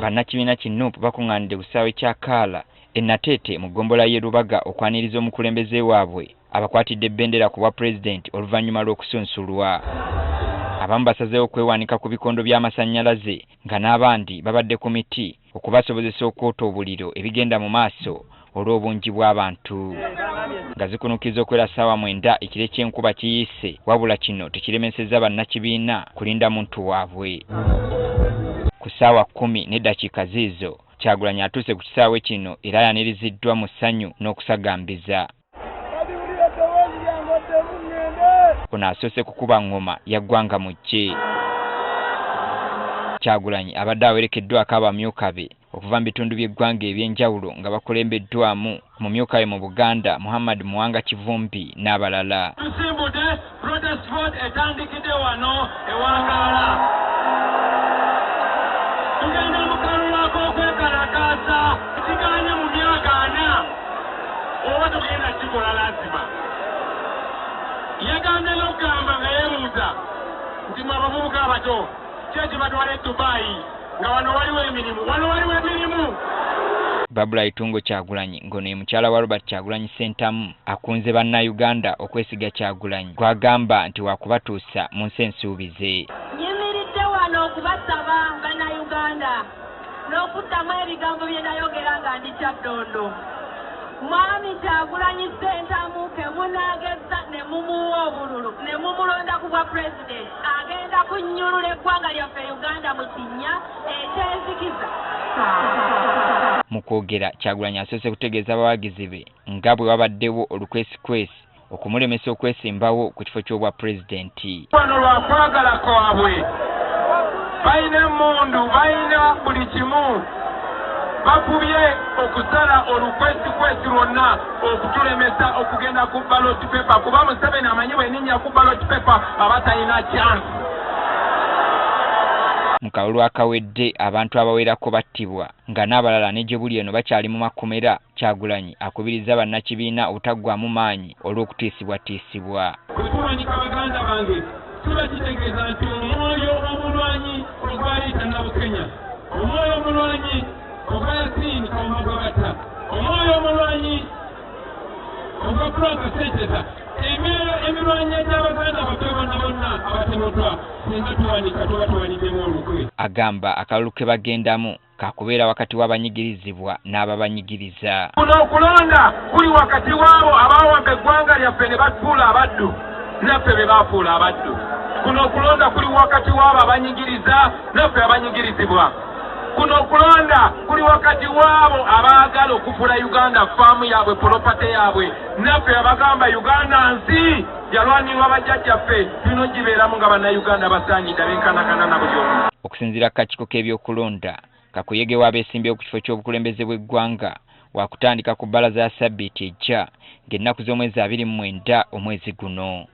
Bannakibiina ki Nup bakungaanidde ku kisaawe kya Kaala e Nateete mu ggombolola y'e Lubaga okwaniriza omukulembeze waabwe abakwatidde bendera ku bwa pulezidenti oluvannyuma lw'okusunsulwa. Abamu basazeewo okwewanika ku bikondo by'amasannyalaze nga n'abandi babadde ku miti okubasobozesa okwota obuliro ebigenda mu maaso olw'obungi bw'abantu. Nga zikunukkiriza okuwera ssaawa 9 ekire ky'enkuba kiyiise wabula kino tekiremesezza bannakibiina kulinda muntu waabwe. Ku ssaawa 10 n'eddakiika ziizo Kyagulanyi atuuse ku kisaawe kino era ayaniriziddwa mu ssanyu n'okusagambiza. Ono asoose kukuba ŋŋoma ya ggwanga mujje. Kyagulanyi abadde awerekeddwako abamyuka be okuva mu bitundu by'eggwanga eby'enjawulo nga bakulembeddwamu omumyuka we mu Buganda Muhammad Muwanga Kivumbi n'abalala. Tusimbudde protest vote etandikidde wano e Wangaala. Tugenda mu kalulu ak'okwekalakaasa kigaanye mu myaka 40 oba tugenda kikola lazima. Yagambye n'okugamba nga yeebuuza nti mwe abavubuka abato ki ekibatwala e Dubai nga wano waliwo emirimu, wano waliwo emirimu. Barbra Itungo Kyagulanyi ng'ono ye mukyala wa Robert Kyagulanyi Ssentamu akunze Bannayuganda okwesiga Kyagulanyi gw'agamba nti waakubatuusa mu nsi ensuubize. Nyimiridde wano okubasaba Bannayuganda n'okuddamu ebigambo bye nayogera nga ndi Kyaddondo. Mwami Kyagulanyi Ssentamu ke munaageza ne mumuwa obululu ne mumulonda ku bwa pulezidenti agenda kunnyulula eggwanga lyaffe Uganda mu kinnya ekyenzikiza. Mu kwogera Kyagulanyi asoose kutegeeza abawagizi be nga bwe wabaddewo olukwesikwesi okumulemesa okwesimbawo ku kifo ky'obwa pulezidenti. Wano lwa kwagala kwabwe, balina emmundu, balina buli kimu, bafubye okusala olukwesikwesi lwonna okutulemesa okugenda ku ballot paper kuba Museveni amanyi bwe ninnya ku ballot paper aba talina chance. Mu kalulu akawedde abantu abawerako battibwa nga n'abalala ne gye buli eno bakyali mu makomera. Kyagulanyi akubirizza bannakibiina obutaggwaamu maanyi olw'okutiisibwatiisibwa. Bwe tuwanika baganda bange kiba kitegeeza nti omwoyo omulwanyi ogwa Rita Nabukenya, omwoyo omulwanyi ogwa Yasin Kawuma Gwabatta, omwoyo omulwanyi ogwa Frank Senteza, emyoyo emirwanyi egy'abaganda baffe bonna bonna abatemuddwa, singa tuwanika tuba tuwaniddemu olukwe. Agamba akalulu ke bagendamu kakubeera wakati w'abanyigirizibwa n'ababanyigiriza. Kuno okulonda kuli wakati w'abo abaawamba eggwanga lyaffe ne batufuula abaddu naffe be baafuula abaddu. Kuno okulonda kuli wakati w'abo abanyigiriza naffe abanyigirizibwa. Kuno okulonda kuli wakati w'abo abaagala okufuula Uganda faamu yaabwe, pulopate yaabwe, naffe abagamba Uganda nsi yalwanirwa bajjajjaffe, tulina ogibeeramu nga Bannayuganda basaanidde abenkanakana na buli omu. Okusinziira ku kakiiko k'ebyokulonda, kakuyege w'abeesimbyewo ku kifo ky'obukulembeze bw'eggwanga waakutandika ku bbalaza ya ssabbiiti ejja ng'ennaku z'omwezi 29 omwezi guno.